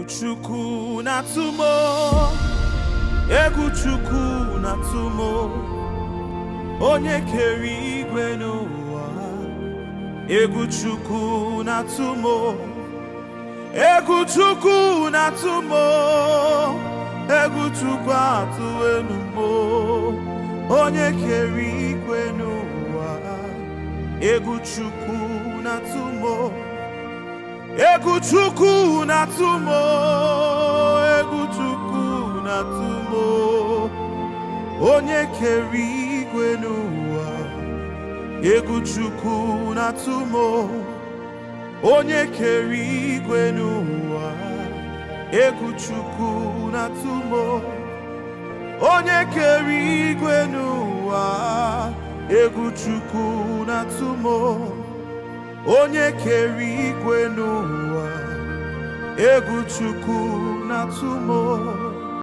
Chukwu na-atụ m o, egwu Chukwu na-atụ m o, onye kere igwe n'ụwa. Egwu Chukwu na-atụ m o, egwu Chukwu na-atụ m o, egwu Chukwu atụwenu m o, onye kere igwe n'ụwa. Egwu Chukwu na-atụ m o. Egwu Chukwu na-atụ m o, egwu Chukwu na-atụ m o, onye kere igwe n'ụwa. Egwu Chukwu na-atụ m o, onye kere igwe n'ụwa. Egwu Chukwu na-atụ m o, onye kere igwe n'ụwa. Egwu Chukwu na-atụ m o, onye kere igwe n'ụwa. Egwu Chukwu na-atụ m o.